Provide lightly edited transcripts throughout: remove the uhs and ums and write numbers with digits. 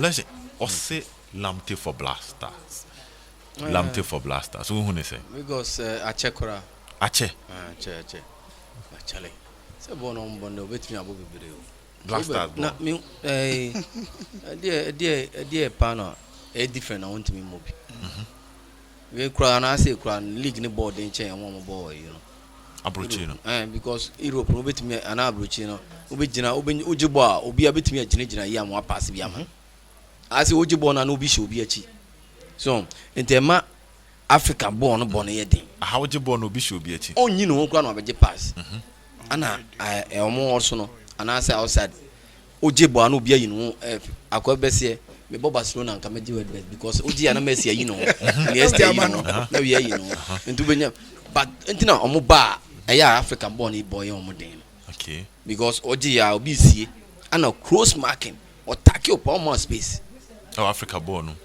Blessing ɔse Lamptey for Black Stars, Lamptey for Black Stars, wohu ne sɛn? Because akyɛ koraa. Akyɛ? Akyɛ akyɛ. Akyɛle. Sɛ bɔɔl na ɔmo bɔ no obetumi abɔ bebree o. Black Stars bɔɔl. Na mi ɛɛ ɛdeɛ ɛdeɛ ɛdeɛ paa na ɛyɛ different na wɔntumi mmɔ bi. Wei koraa na ase koraa league ne bɔɔl den kyɛn ɔmo a ɔmo bɔɔl yi no. Aburokyi no. Ɛɛ because Europe no wobɛtumi anaa aburokyi no wobɛgyina wobɛ wogye bɔɔl a obiara bɛtumi agyinagyina yie ama wapaase bi ama. Ase wogye bɔɔl no a na obi hyɛ obi akyi. So nti ɛma Africa bɔɔl no bɔ no yɛ den. Aha wogye bɔɔl no obi hyɛ obi akyi. Ɔnyi ne ho koraa na wabɛgye pass. Ana ɛɛ ɔmo wɔ so no anaasɛ outside wogye bɔɔl a na obi ayi ne ho ɛɛ akɔ bɛseɛ mebɔ Barcelona nka mɛgye red belt because wogye a na Messi ayi ne ho, Iniesta ayi ne ho, na wei ayi ne ho nti wobɛnya but nti na ɔmo ba a ɛyɛ a Africa bɔɔl no bɔ yɛ ɔmo den no. Okay. Because ɔgye yɛ a obi sie ana close marking ɔtake ɔpa ɔmo space. Ɛwɔ Africa bɔɔl no.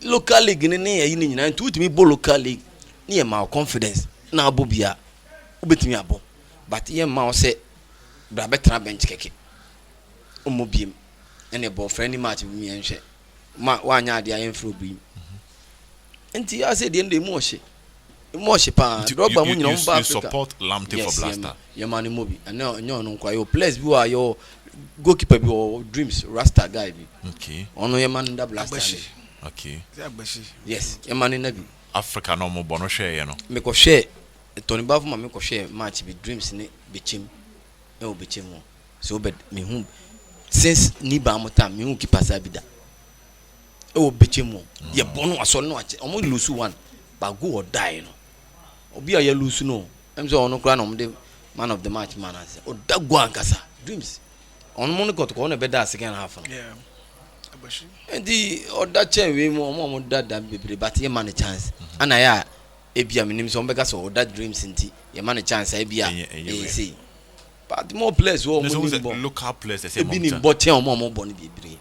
Local league ne ne ɛyi ne nyinaa nti wotumi bɔ local league ne yɛ ma wo confidence na abɔ bia wobɛtumi abɔ but yɛ mma wo sɛ bra bɛtena bench kɛkɛ ɔmmɔ biem ɛne bɔ friendly match bi mu yɛnhwɛ ma woanyɛ adeɛ a yɛmfrɛ obi nti asɛ deɛ no deɛ mu ɔhye mu ɔhye paa. Drogba mu nyina ɔmo ba You Africa. support Lamptey for Yes. Black Star. Yɛ ma ne mɔ bi ɛnɛ ɛnyɛ ɔno nkoa yɛ players bi wɔ a yɛ goalkeeper bi wɔ Dreams, Rasta guy bi. Ɔno yɛ ma ne da Black Star Agbahyi. ne. Sɛ Agbahyi. Yes, yɛ ma ne na bi. Africa na ɔmo bɔ no hwɛ yɛ no. Mekɔhwɛ Tony Bafo ma mekɔhwɛ match bi, Dreams ne Bɛkyɛm, ɛwɔ Bɛkyɛm hɔ so wobɛ mehu since ni ba mo time mehu keeper saa bi da ɛwɔ Bɛkyɛm hɔ. Yɛbɔ no asɔre no akyɛ ɔmo lose one but goal ɔdaeɛ no obi a yɛ lose no ɛm sɛ ɔno koraa na ɔmo de man of the match man ase ɔda goal ankasa. Dreams ɔno mo ne Kɔtɔkɔ ɔno na ɛbɛda second half no. Yeah. Agbahyi. Nti ɔda kyɛn wei mu ɔmo a ɔmo da da bebree but yɛ ma ne chance ana yɛ a ebia menim sɛ ɔmo bɛka sɛ ɔda Dreams nti yɛ ma ne chance a ebia Ɛyɛ ɛyɛ wei. sei but more players wɔ Ne ɔmo sɛ nim sɛ bɔ local players ɛsɛ ebi nim bɔ kyɛn ɔmo a ɔmo bɔ no bebree,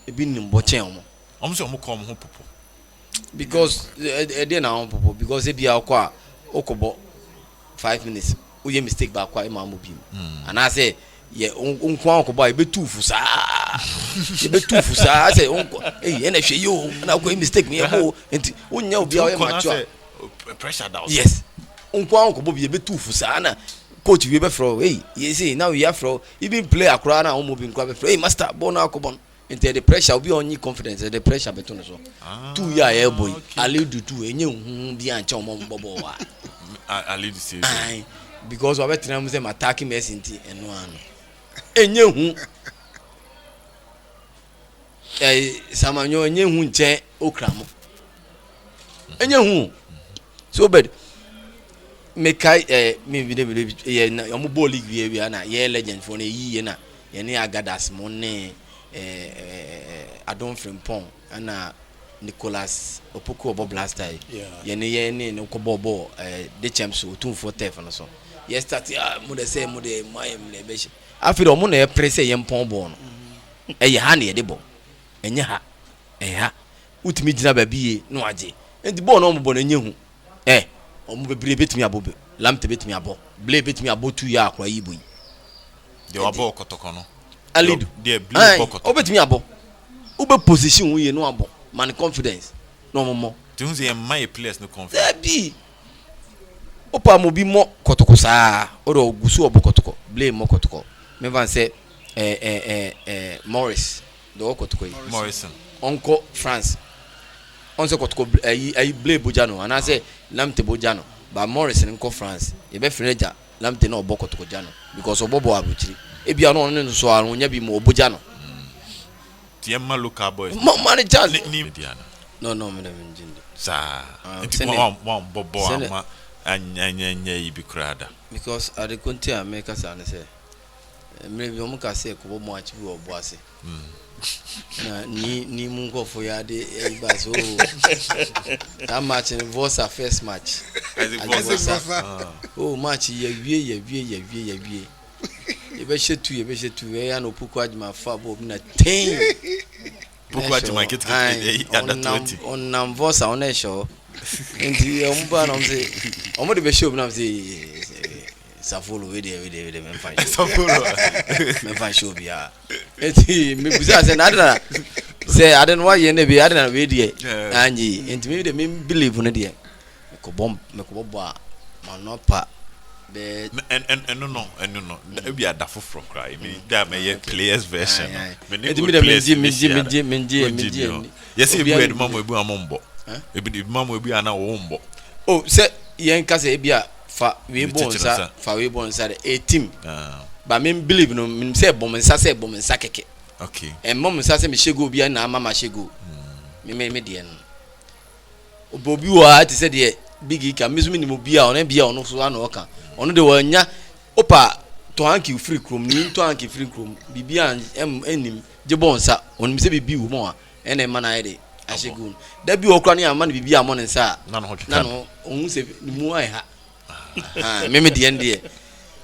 ebi nim bɔ kyɛn ɔmo. Ɔmo sɛ ɔmo kɔ ɔmo ho popo. Because ɛdeɛ na ɔmo popo because ebia ɔkɔ a ɔkɔ bɔ 5 minutes woyɛ mistake baako a ɛma ɔmo bi mu anaasɛ yɛ nko a ɔkɔ bɔ a yɛbɛtu fu saa, yɛbɛtu fu saa sɛ nkɔ eyi ɛna hwɛ yi o ɛna akɔ yɛ mistake mi yɛ bɔ o nti wonya obi a ɔyɛ mature. Pressure da wo so. Yes, nko a ɔkɔ bɔ bi yɛbɛtu fu saa na coach wie bɛfrɛ o eyi yɛsi na wie afrɛ o, even player koraa na ɔmo bi nkora bɛfrɛ eyi master bɔ na akɔ bɔ no nti ɛde pressure obi a ɔnyi confidence ɛde pressure bɛto ne so. Tu yi a yɛbɔ yi Alidu tu enye huhu bi a nkyɛn ɔmo bɔ bɔ wa. Alidu si. Ayi because wabɛtena mu sɛ ma taaki Messi nti ɛno ano enye hu ɛɛ Samanyo enye hu nkyɛn okra mo enye hu so bɛd mekae ɛɛ mi bi de bi de yɛ na ɔmo bɔɔl league wie wia na yɛ legend fo no eyi yɛ na yɛne Agadas mo ne ɛɛ ɛɛ Adom Frimpong ɛna Nicholas Opoku ɔbɔ Blaster yi. Yɛne yɛn ne ne kɔ bɔɔ bɔɔl ɛɛ de kyɛm so Otumfoɔ turf no so yɛ start a mo de sɛ mo de mo ayɛ mo de bɛhyɛ afei de ɔmo na yɛpere sɛ yɛn pɔn bɔɔl no ɛyɛ ha na yɛde bɔ ɛnyɛ ha ɛyɛ ha wotumi gyina baabi yie na wagye nti bɔɔl no ɔmo bɔ no ɛnyɛ hu ɛ ɔmo bebree betumi abɔ bi. Lamptey betumi abɔ, Blay betumi abɔ tu yɛ akora yi bɔ yi. Deɛ wabɔ Kɔtɔkɔ no. Alidu. Deɛ Blay bɔ Kɔtɔkɔ. Ɔbɛtumi abɔ wobɛ position wo yie na wabɔ ma ne confidence na ɔmo mɔ. Nti hu sɛ yɛn mma yɛ players no confidence. Dabi, wopa mo bi mɔ Kɔtɔkɔ saa o de ɔgu so ɔbɔ Kɔtɔkɔ. Blay mɔ Kɔtɔkɔ mefa sɛ ɛɛ ɛɛ ɛɛ Morris de ɔwɔ Kɔtɔkɔ yi. Morrison. Ɔnkɔ France ɔn sɛ Kɔtɔkɔ ɛyi ɛyi Blay bogya no anaasɛ Lamptey bogya no ba Morris nkɔ France yɛbɛfrɛ no gya Lamptey na ɔbɔ Kɔtɔkɔ gya no because ɔbɔ bɔ aburukyiri ebia no ɔno ne so a ɔnya bi mu ɔbɔ gya no. Nti yɛn mma local boys. Mɔ ma ne chance. Ne media no. No, mi de mi ngye ndi. Saa. Ah, nti wɔn bɔ bɔ ama anyɛ yi bi koraa da. Because adeko nti a mɛka saa ne sɛ mmerɛ bi ɔmo ka sɛ kɔbɔ match bi wɔ ɔbo ase na ni mu nkɔfo yɛ ade ɛyi ba so that match no Vosa first match. Isaac Isaac Vosa. Vosa. Oh, match yɛwie yɛwie yɛwie yɛwie yɛbɛhyɛ tu yɛbɛhyɛ tu ɛyɛ na Opoku Agyima fa bɔ obi na ten. Poku Agyima ketekete ɛyi under 20. Ɔnam Vosa ɔno ɛhyɛ hɔ nti ɔmo ba na ɔmo sɛ ɔmo de bɛhyɛ obi na ɔmo sɛ Safolo wei deɛ wei deɛ wei deɛ mɛmfa nhyɛ obi. Safolo. Mɛmfa nhyɛ obiara. Eti mebusa sɛ na ade na sɛ ade no wayɛ no bi ade na wei deɛ anyɛ yi. Nti me deɛ me believe no deɛ mekɔbɔ mekɔbɔ bɔ a m'ano apa bɛɛ. Ɛno no ɛno no ebi ada foforɔ koraa ebi da mɛyɛ players version no. Me ne Nti old me deɛ players mengye bi mengye hyia da. mengye mengye Wongye mengye nni hɔ. nni. Yɛsɛ ebi Obiara wɔ yɛde ne ma mo ebi a mo mbɔ. Ebi ebi ma mo ebi a na wɔn mbɔ. Oh sɛ yɛn ka sɛ ebi a fa wei Wei bɔ kyekyere nsa nsa. fa wei bɔ nsa de etim. Ah. Ba me believe no menim sɛ ɛbɔ me nsa sɛ ɛbɔ me nsa kɛkɛ. Okay. Ɛmmɔ me nsa sɛ mehyɛ goal bi a na ama mahyɛ goal. Me me me deɛ no. Obi obi wɔ ha te sɛ deɛ Biggie ka me nso menim obi a ɔno bi a ɔno so ano ɔka. Ɔno de wɔnya opa tɔ hanky firi kurom ni tɔ hanky firi kurom biribi a ɛnnim gye bɔ nsa ɔnim sɛ biribi wɔ mu a ɛna ɛma no ayɛ de ahyɛ goal no. Da bi wɔ koraa ne ama no biribi a mmɔ ne nsa a Na ne ho keka na no. ne ho ɔhu sɛ ne mu ayɛ ha. Ah, me me deɛ no deɛ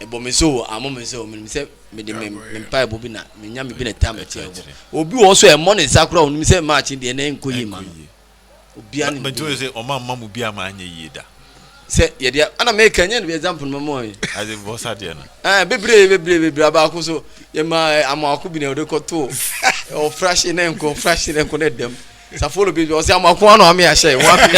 ɛbɔ me so o ammɔ me so o menim sɛ mede me me mpaebɔ bi na menya me bi na ɛtaa m'akyi a ɛbɔ. Obi wɔ hɔ so a ɛmmɔ ne nsa koraa ɔnim sɛ match deɛ na ɛnkɔ yie ma no. Obiara ne ne But belief. sɛ ɔma mma mu bi ama anyɛ yie da. Sɛ yɛde ana meka nyɛ no example no mama yi. Ade bɔ sa deɛ no. Ah, bebree bebree bebree abaako so yɛma amoako bi na ɔde kɔto ɔfrahye na nkɔ ɔfrahye na nkɔ na ɛdam. Safolo bi ɔsɛ amoako ano ame ahyɛ wɔn afi.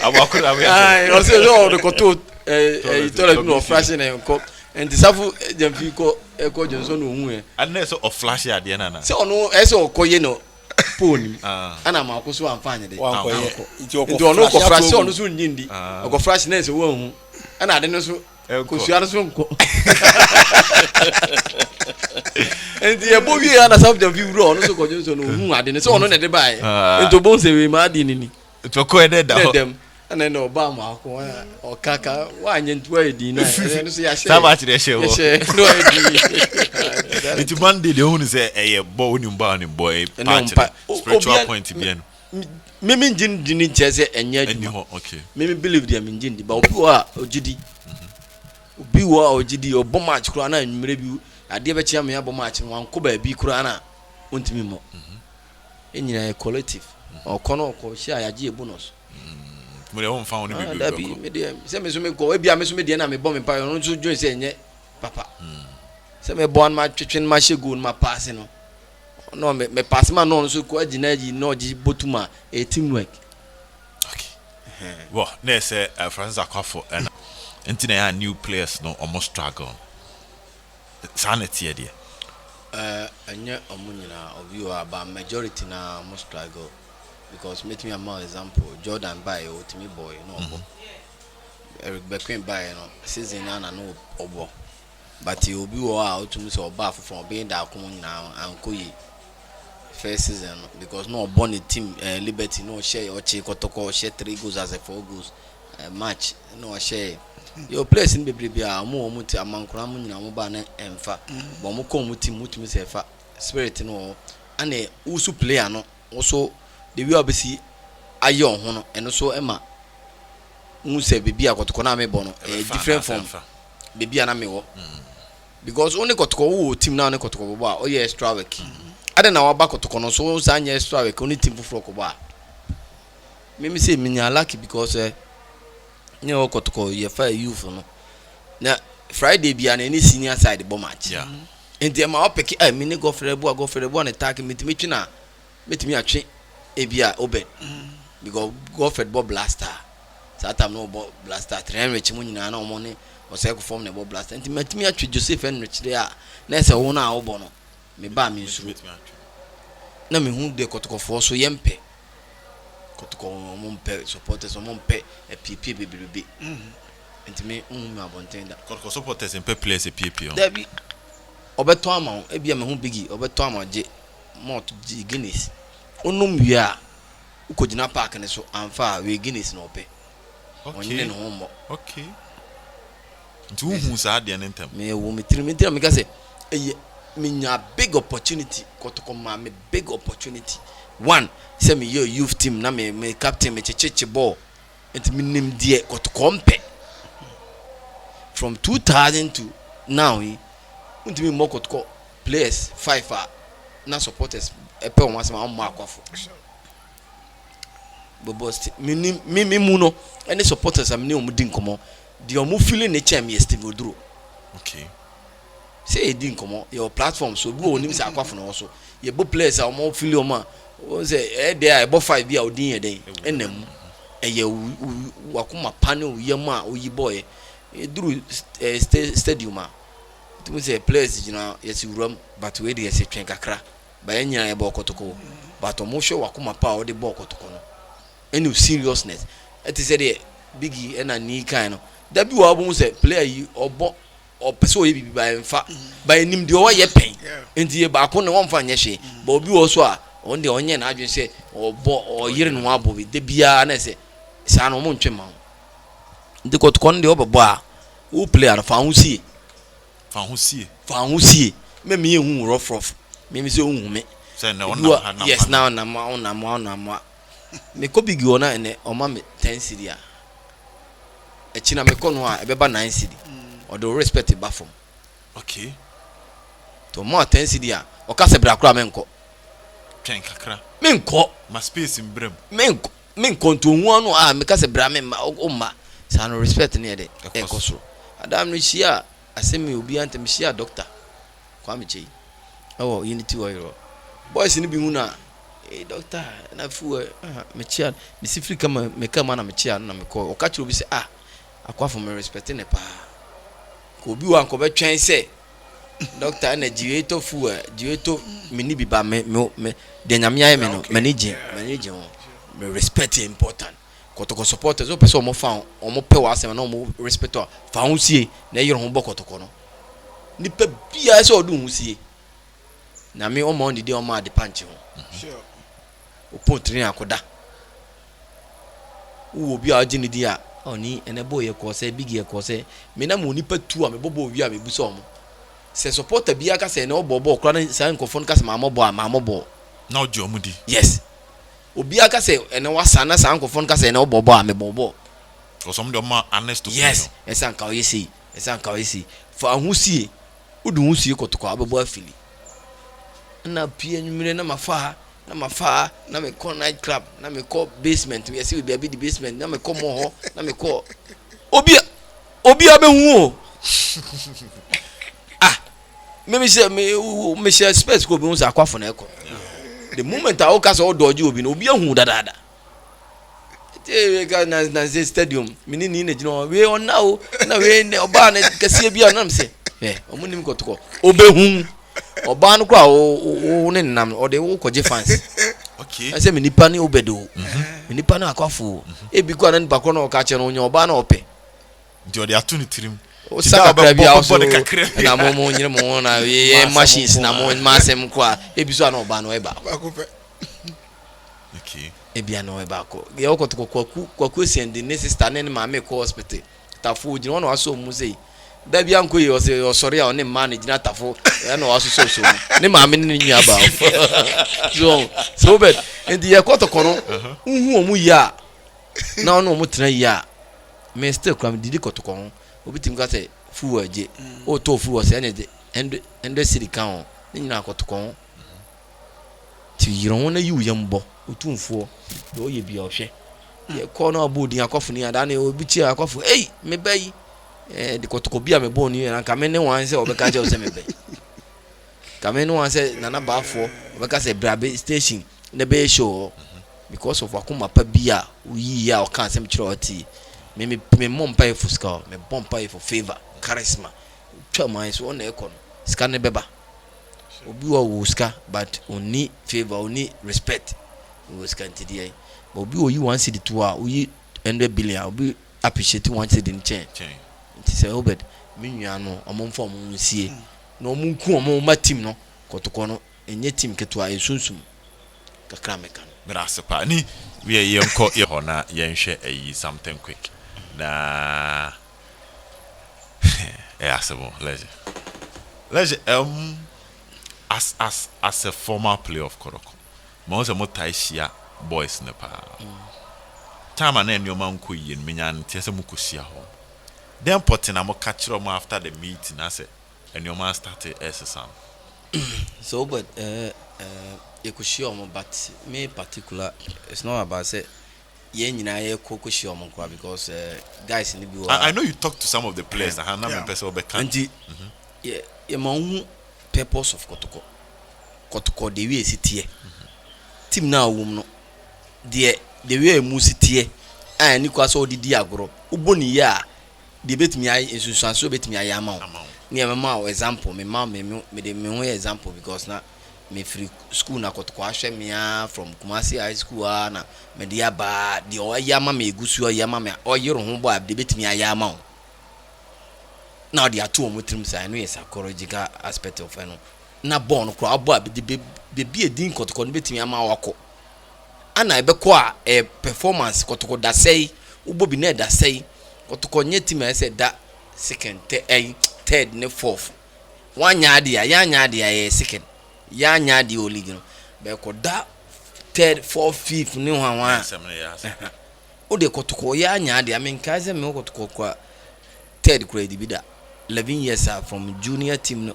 Amoako na ame ahyɛ. Ɔsɛ sɛ ɔde kɔto ɛɛ ɛyi toilet bi na ɔfrahye na nkɔ nti safo gyamfi kɔ ɛkɔ dwonso na ohun yɛ. Ade na ɛsɛ ɔflashe adeɛ no ana. Sɛ ɔno ɛsɛ ɔkɔ yɛ no pole nim ɛna amoako so anfa anyɛ de. Wankɔyɛ. Nti ɔno kɔ flashe sɛ ɔno so nyi ndi ɔkɔ flashe na ɛsɛ wɔn ɛna ade no so kosua no so nkɔ. Nti ɛbɔ wie ya na safo gyamfi wura ɔno so kɔ dwonso na ohun ade no sɛ ɔno na ɛde baayɛ nti obon sɛ wei maa adi ni ni. Nti ɔkɔɛ dɛ da hɔ. Dɛ dɛm ɛna ɛna ɔba amaako ɔka ka wanyɛ nti wayɛ din na ɛna ɛno so yɛahyɛ saa baakye deɛ ɛhyɛ hɔ yɛhyɛ na wayɛ din. Nti Monday deɛ ohun sɛ ɛyɛ bɔ onim bɔ a onim bɔ ɛyɛ Ɛna paakye ɔmpa no spiritual obia point bi ɛno me me ngye ndi ne nkyerɛ sɛ ɛnyɛ ɛni adwuma hɔ okay me me believe deɛ me ngye ndi ba obi wɔ a ɔgye di obi wɔ a ɔgye di ɔbɔ match koraa na anwummerɛ bi adeɛ bɛkye ama yɛabɔ match no wankɔ baabi koraa na ɔntumi mmɔ. Yɛn nyinaa yɛ collective. Ɔkɔ no ɔkɔ hyɛ a yɛagye yɛ bonus. Mo deɛ wɔmfa wo ne Ah, biribi dabi bɛkɔ. me deɛ sɛ me nso mekɔ ebi a me nso me deɛ na mebɔ me mpaeɛ ɔno nso dwen sɛ ɛnyɛ papa. Sɛ mebɔ ano matwetwe no mahyɛ goal no ma paase no. No me me paase ma no ɔno nso kɔ agyina ayi na ɔgye bɔtum a ɛyɛ team work. Okay. Wɔ na ɛsɛ uh, Francis Akwafo ɛna nti na ɛyɛ a new players no ɔmo struggle. Saa na ɛteɛ deɛ. Eh, ɛnyɛ ɔmo nyinaa, obi wɔ hɔ a but majority no ara ɔmo struggle because mɛtumi ama wo example, Jordan baeɛ ɔtumi bɔɔe na ɔbɔ, Eric Bequin baeɛ no season no ara na na ɔbɔ but obi wɔ hɔ a wotumi sɛ ɔbaa foforɔ ɔbɛn daako mu nyinaa ankɔ yie first season no because na ɔbɔ ne team eh, Liberty na ɔhyɛ ɔkye kɔtɔkɔ ɔhyɛ three goals as a four goals eh, match na ɔhyɛ yɛ players no bebrebe a wɔn wɔn ti amankora mu nyinaa wɔn ba na ɛnfa bɔn wɔn kɔ wɔn team wotumi sɛ ɛfa spirit no wɔ hɔ ɛna wusu player no woso the way a wɔbɛsi ayɛ wɔn ho no ɛno so ɛma n sɛ beebi a kɔtɔkɔ na mebɔ no ɛyɛ different from beebi a na mewɔ because wo ne kɔtɔkɔ wowɔ team na wo ne kɔtɔkɔ bɔbɔ a ɔyɛ extra work adɛn na waba kɔtɔkɔ no so wo saa nyɛ extra work wo ne team foforɔ kɔbɔ a Me me say menya lucky because eh, ne wɔ kɔtɔkɔ yɛ fa youth no na Friday bia na ɛne senior side bɔ match. Yeah. Nti ɛma ɔpɛki ɛ me ne Godfrey Boa Godfrey Boa ne taaki metumi twe na metumi atwe ebi a Obed because Godfrey bɔ blaster saa time na ɔbɔ blaster three Henrich mu nyinaa na wɔn ne ɔsɛko fam na ɛbɔ blaster nti metumi atwe Joseph Henrich de a na ɛsɛ wɔn a wɔbɔ no me ba me nsuro na mehu de kɔtɔkɔfoɔ so yɛmpɛ Kɔtɔkɔ wɔn mpɛ supporters wɔn mpɛ apiepie bebrebe nti me nhu me abɔnten da. Kɔtɔkɔ supporters mpɛ players apiepie ho. Dabi ɔbɛtɔn ama wo ebia mehu biggie ɔbɛtɔn ama gye malt gye Guinness wonom wie a wokɔ gyina park no so amfa a wei Guinness na ɔpɛ ɔnyene ne ho mmɔ. Okay. Nti wohuu saa adeɛ no ntɛm? Me wɔ me tirim nti na meka sɛ ɛyɛ menya big opportunity kɔtɔkɔ maa me big opportunity one sɛ meyɛ youth team na me me captain me kyekyekye bɔɔl nti menim deɛ kɔtɔkɔ mpɛ from 2000 to now yi wontumi mmɔ kɔtɔkɔ players five a na supporters ɛpɛ wɔn asɛm a wɔmmɔ akwafo bɔbɔ menim me me mu no ɛne supporters a mene wɔn di nkɔmmɔ Deɛ ɔmo feeling ne kyɛn me yɛ Steve Oduro. Okay. Sɛ yɛdi nkɔmmɔ, yɛwɔ platform so, obi wɔ onim sɛ Akwafo na ɔwɔ so. Yɛbɔ players a wɔn fili wɔn a, wɔn sɛ ɛyɛ dɛ a ɛbɔ 5 bi a odin yɛ dɛn ɛnam mu. Ɛyɛ wakoma pa ne wo yam a oyi bɔɔyɛ. Yɛduru stadium a, tumi sɛ players gyina yɛsi wuram, but wei de yɛsi twɛn kakra. Ba yɛn nyinaa yɛbɔ Kɔtɔkɔ, but wɔn hwɛ wakoma pa a wɔde bɔɔ Kɔtɔkɔ no ɛne seriousness. Ɛte sɛ deɛ Biggie ɛna nii kan no, dabi wɔ abom sɛ player yi ɔbɔ, ɔpɛ sɛ ɔyɛ biribi ba ɛmfa ba anim deɛ ɔyɛ pɛn nti yɛ baako na wɔmfa nyɛ hwee. Ba obi wɔ so a, ɔno deɛ ɔnyɛ n'adwene sɛ ɔbɔ, ɔyere ne ho abɔ bi de biara na ɛsɛ saa no, ɔmo ntwe ma ho. Nti Kɔtɔkɔ no deɛ, ɔbɛbɔ a, wo player no, fa ho sie. Fa ho sie. Fa ho sie mɛ mi yɛ hu rough rough mi mi sɛ ohun mi. Sɛ na ɔnam ha nam. Yes, na ɔnam ha, ɔnam ha, ɔnam ha. Mekɔ Big wɔ na ɛnɛ ɔma mi 10 cedi a, akyi na mekɔ no a, ɛbɛba 9 cedi. Ɔde o respect ba fam. Nti ɔmo a 10 cedi a, ɔka sɛ bra koraa, menkɔ. Twɛn kakra. Menkɔ. Ma space mbrɛ mu. Menkɔ, menkɔ. Nti ohun ano a meka sɛ bra, memma, ɔmma saa no, respect ne yɛ de ɛkɔ soro. Adam no hyia asɛm yi, obiara ntɛm hyia Doctor Kwame Kyei ɛwɔ Unity Oil. Boys no bi hu na ee, doctor na fu ɛ, ah, mekyia, mesi firi kama meka mu na mekyia no na mekɔ. Ɔka kyerɛ obi sɛ, ah, Akwafo, me respect ne paa. Ka obi wɔ ankɔ bɛtwɛn sɛ doctor ɛna gyiwe fu ɛ, gyiwe tɔ me ni bi ba me me me deɛ, Nyame ayɛ me no, m'ani gye, m'ani gye ho. Me respect yɛ important. Kɔtɔkɔ supporters, wopɛ sɛ ɔmo fa ɔmo pɛ wɔ asɛm na ɔmo respect a, fa ho sie na ɛyere ho bɔ Kɔtɔkɔ no. Nipa biara sɛ ɔde ho sie, Nyame ɔma ɔne de ɔma ade pa nkye ho. Opon tiri akoda wowɔ obi a ɔgye ne di a, ɔni ɛnɛ bɔ yɛ kɔɔ sɛ Big yɛ kɔɔ sɛ me na mo nipa tu a mebɔ bɔ owi a mebu sɛ ɔmo sɛ supporter bi aka sɛ ɛnɛ ɔbɔ bɔɔl koraa na saa nkɔfoɔ no ka sɛ maamɔ bɔ a, maamɔ bɔɔl. Na ɔgye ɔmo di. Yes, obi aka sɛ ɛnɛ wasa na saa nkɔfoɔ no ka sɛ ɛnɛ ɔbɔ bɔɔl a, mebɔ bɔɔl. Ɔsɔm de ɔmo honest opinion. Yes, ɛsɛ anka ɔyɛ sei, ɛsɛ anka ɔyɛ sei. Fa ho sie, wode ho sie Kɔtɔkɔ a, wobɛbɔ afili. Ɛna pie anwummerɛ na mafa ha na mafa ha na mekɔ night club na mekɔ basement, yɛsɛ baabi de basement na mekɔ mɔ hɔ na mekɔ obi obi abɛhu o. Ah, me mehyɛ me mehyɛ space kɔ, obi hu sɛ Akwafo na ɛkɔ. The moment a woka sɛ wodɔɔgye obi no, obi ahu dadaada. Tie ka na sɛ stadium me ne ni na gyina hɔ, wei ɔna o na wei ne ɔbaa ne kɛseɛ bi a nam sɛ ɛ ɔmo nim Kɔtɔkɔ, obɛhu ɔbaa no koraa, wo ne nenam no, ɔde wo kɔgye fans. Ɛsɛ me nipa ne Obed o, me nipa ne Akwafo o. Ebi koraa na nipa korɔ na ɔka kyerɛ no, ɔnya ɔbaa na ɔpɛ. Nti ɔde ato ne tirim. Sa kakra bi a ɔso na mo nyere mo ho na yɛ machines na mo ma asɛm koraa, ebi so a na ɔbaa no ɔyɛ baako. Ebia na ɔyɛ baako. Yɛ ɔkɔtɔkɔ Kwaku Essien de ne sister ne ne maame kɔ hospital. Tafo gyina hɔ na wasɔ mu sɛ dabi ankɔ yi, ɔsɛ ɔsɔre a, ɔne mmaa na gyina tafo ɛna wasosɔ so mu ne maame ne ne nua baa so bɛ. Nti yɛ kɔtɔkɔ no, nhu wɔn yie a na ɔne wɔn tena yie a, me still kura me didi Kɔtɔkɔ ho. Obi tim ka sɛ fuel gye ɔtɔ fuel sɛ ɛna de 100 cedi ka ho ne nyinaa Kɔtɔkɔ ho. Nti yere ho na yi wo yam bɔ Otumfoɔ deɛ ɔyɛ bia ɔhwɛ. Yɛkɔ na ɔbɔ odin Akɔfo ni adaa ne obi kyia Akɔfo ei, meba yi de Kɔtɔkɔ bi a mebɔɔ ni yɛ nka me ne wɔn sɛ ɔbɛka kyerɛ sɛ meba yi ka me ne wɔn sɛ Nana Baafoɔ ɔbɛka sɛ brabe station na bɛyɛ show hɔ because of wakoma pa bi a woyi a ɔka asɛm kyerɛ ɔte me me me mmɔ mpaeɛ for sika o, me bɔ mpaeɛ for favour, charisma twa mu ayɛ so ɔna ɛkɔ no, sika ne bɛba. Obi wɔ wɔ sika but onni favour, onni respect, wɔ sika nti deɛ, but obi oyi 1 cedi to a, oyi 100 billion, obi appreciate 1 cedi nkyɛn. Nti sɛ Obed me nua no, ɔmo nfa ɔmo nsie na ɔmo nku ɔmo ma team no. Kɔtɔkɔ no ɛnyɛ team ketewa, ɛsunsum kakra mɛka no. Meda ase paa ni yɛ yɛnkɔ yɛ hɔ na yɛnhwɛ ayi something quick na ɛyɛ asɛm o. Legend, legend, as a former player of Kɔtɔkɔ, ma wɔn sɛ mo taa hyia boys ne paa time a na nneɛma nkɔ yie no, menya nteɛ sɛ mo kɔ hyia hɔ then pɔte na mo ka kyerɛ ɔmo after the meeting na sɛ nneɛma start ɛsesa no. So but yɛkɔhyia ɔmo, but me particular, it's not about sɛ yɛn nyinaa yɛkɔ kɔhyia ɔmo koraa because guys ni bi wɔ I know you talk to some of the players na ha na mepɛ sɛ ɔbɛka. Nti yɛ Yɛma wohu purpose of Kɔtɔkɔ. Kɔtɔkɔ the way esi teɛ. Team no a wowɔ mu no, deɛ the way a emu si teɛ a ɛne kwa sɛ wɔde di agorɔ. Wobɔ ne yie a, deɛ ebetumi ayɛ nsunsuansoɔ ebetumi ayɛ ama wo. Ne yɛ mema wo example, mema me me mede me ho yɛ example because na mefiri school na Kɔtɔkɔ ahwɛ me ara from Kumasi high school ara na mede aba deɛ ɔyɛ ama me egu so ɔyɛ ama me a ɔyere ho bɔ a deɛ ebetumi ayɛ ama wo. Na ɔde ato wɔn tirim saa, ɛno yɛ psychological aspect of ɛno. Na bɔɔl no koraa ɔbɔ a de beebi a edin Kɔtɔkɔ no betumi ama wakɔ. Ana ɛbɛkɔ a ɛyɛ performance Kɔtɔkɔ da sɛe, wobɔ bi na ɛda sɛe. Kɔtɔkɔ nyɛ team a ɛsɛ da second, tɛ ɛyi third ne fourth. Wanyɛ adeɛ a yɛanyɛ adeɛ a yɛyɛ second. Yɛanyɛ adeɛ wɔ league no. Bɛkɔ da third, fourth, fifth ne hwanhwan a. Wo deɛ kɔtɔkɔ yɛ anya adeɛ a menkae sɛ mewɔ kɔtɔkɔ kora third kora yɛdi bi da 11 years a from junior team no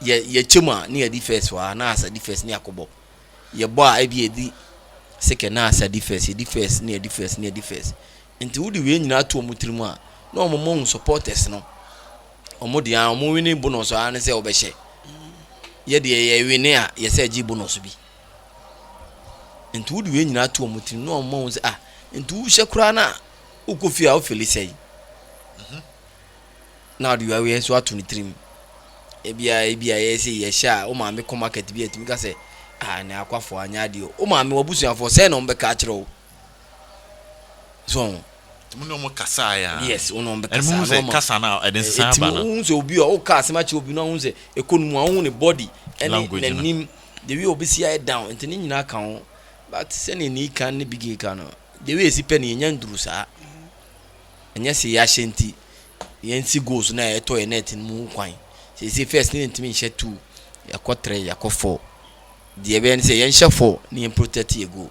yɛ yɛkyɛ mu a ne yɛdi first wɔ ha na asa di first ne yɛakɔbɔ yɛbɔ a ebi yɛdi second na asa di first yɛdi first ne yɛdi first ne yɛdi first nti wode wei nyinaa to wɔn tirim a na wɔn mo hu supporters no wɔn deɛ a wɔn winning bonus a ne sɛ wɔbɛhyɛ yɛ deɛ yɛ winning a yɛsɛ gye bonus bi. Nti wode wei nyinaa to wɔn tirim na wɔn ma wɔn sɛ ah nti wohyɛ koraa na wokɔ fie a wofili sɛe mhm. Na ɔde wei nso ato ne tirim ebia ebia yɛ sɛ yɛhyɛ a wo maame kɔ market bi a ɛtumi ka sɛ ah ne akwafoɔ anyɛ adeɛ o wo maame w'abusuafoɔ sɛn na wɔn bɛka akyerɛ wo so Mo ne wɔn kasaeɛ a. Yes, wo ne wɔn bɛkasa. Ɛno mo sɛ kasa no a ɛde nsesa aba no. Ɛtumi wohu sɛ obi a woka asɛm akyerɛ obi no wohu sɛ ɛkɔ no mu a wohu ne body ɛne n'anim the way obesi ayɛ down nti ne nyinaa ka ho but sɛnea ne kan ne biggie ka no the way esi pɛ no yɛnya nduru saa ɛnyɛ sɛ yɛahyɛ nti yɛnsi goals na ɛtɔ yɛ net no mu kwan sɛ first ne ntumi nhyɛ two yɛkɔ three yɛkɔ four deɛ ɛbɛyɛ ne sɛ yɛnhyɛ four ne yɛn protect yɛ goal.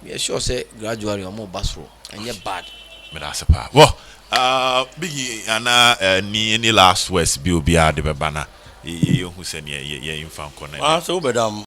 Meyɛ sure sɛ gradually ɔmo ba soro ɛnyɛ bad. Meda ase paa. Wɔ uh, Biggie anaa uh, ni any last words bi obiara de bɛba na yɛhu sɛ neɛ yɛmfa nkɔ no. Ah, sɛ wobɛda.